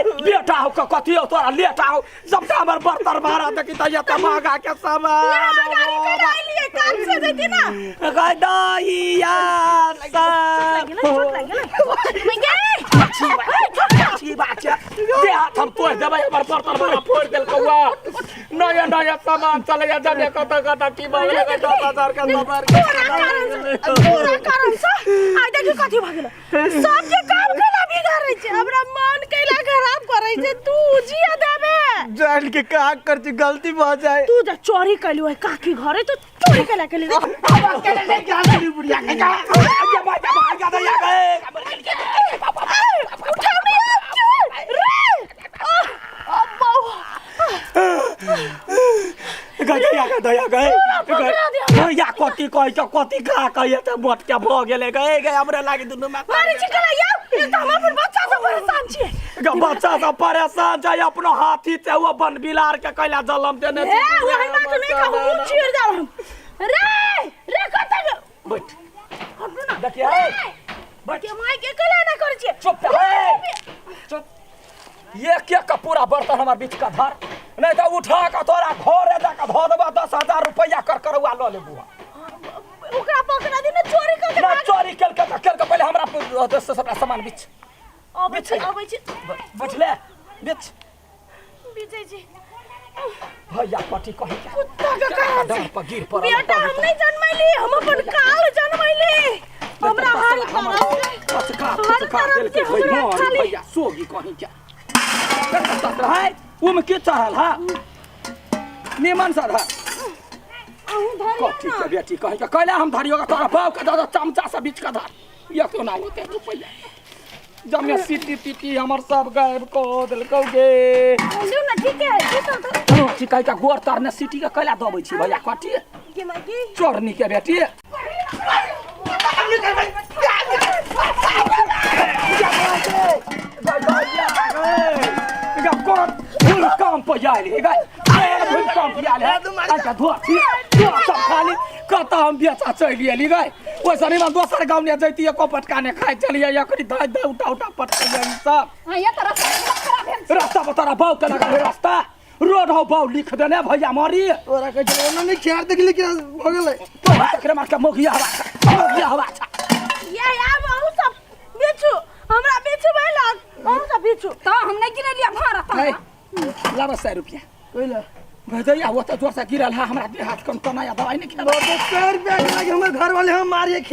गए बेटा हो के कथी हो तोरा लेटा हो सबटा हमर बर्तन भाड़ा देखी त एते महगा के सामान। गाड़ी के आइलिए काम से जैती ना। गए दैया चोट लागि गेलै, चोट लागि गेलै मैया। छी बात छै, देह हाथ हम तोड़ि देबै, हमर बर्तन भाड़ा फोड़ि देलकौ। नया नया सामान चलैया, जाने कतऽ कतऽ की भऽ गेलै, 10,000 के सामान। तोरा कारण से, तोरा कारण से आइ देखी कथी भऽ गेलै। सबके काम कैला बिगाड़ै छै, हमरा मन कैला खराब करै छै। तू जिया देबे जान के का कर छी, गलती भऽ जाए। तू जे चोरी कैलू है काकी घरे, तो चोरी कैला केली रे? उठाउ ने रे। आह, अब्बा। गया गया गए पकड़ा दिया। या कथी कहै छ, कथी खा कह एते मोट के भऽ गेलै गए गए, हमरे लागी दुनू में मारे छी कला या। एक तऽ हम अपन बच्चा से परेशान छियै। गे, बच्चा सब परेशान छै, अपनो हाथी से ओ बन बिलार के कैला जलम देने ए ओहन बात नहीं कहू, मुँह चिर जाब हम। रे रे, कतऽ गेल? बैठ। हटू ना। देखिए, हे, बैठ। के माय के कला ना करै छियै। चुप हे, चुप। एक एक का पूरा बर्तन हमार बीच का धर, नहीं तो उठा के तोरा घरे जाके धो देबा, 10,000 रुपया कर करौआ लऽ लेबू। ओकरा पकड़ा दी ने, चोरी कर के ना भाग। चोरी केलकै तऽ केलकै, पहिले हमरा से सबटा सामान बीच। अबै छी, अबै छी। बैठले बिच। बिचै छी। भैया पटी कही के कुत्ता के कारण से डर पर गिर पड़ल। बेटा हम नहीं जनमैली, हम अपन काल जनमैली। हमरा हर तरफ से पचका हर पचका तरफ देलकै से हमरा भैया खाली भैया सोगी कहीं के है, ओमे के चढ़ल हा, निमन से धर। अहूँ धरियौ कथी ना। के बेटी कहीं के कैला हम धरियो के? तोरा बाप के दादा चमचा से बीच के धर, ये तो ना होते रुपैया जमे सीटी पीटी हमर सब गायब कऽ देलकौ गे। लियौ ना, ठीक है, ठीक है तो। ठीक है, गोर तर ने सीटी के कैला दबै छी भैया कथी? के माय की चोरनी के बेटी भूकंप आयल हे गे, भूकंप आयल हे। अच्छा धो छी धो सब खाली कतऽ हम बेचा चलि एली गे। ओहिसँ निमन दोसर गाँव ने जैती, एको पटका ने खाइ चलियै, एकरी धाइ धाइ उठा उठा पटकैया ई सब। हाँ, ये तो रास्ता खराब भेल छै। रास्ता पर तोरा बाउ के लगल है, रास्ता रोड हो बाउ लिख देने भैया मरी। तोरा कहै छै ओना नहि खेर देखली कि भऽ गेलै। तोरा एकरे मार के मोगिया हवा छा, मोगिया हवा छा। ये आब अहूँ सब बेचू, हमरा बेचबै लग, अहूँ सब बेचू। तऽ हम नहि गिरेलियै भाड़ा नहीं तऽ। लाबऽ 100 रुपया। कैला? भेजैया, वो तऽ जोर से गिरल है, हमरा देह हाथ कम तना या दवाई नहीं खेला। 100 रुपया के लागे हमर घर वाले हम मारिए।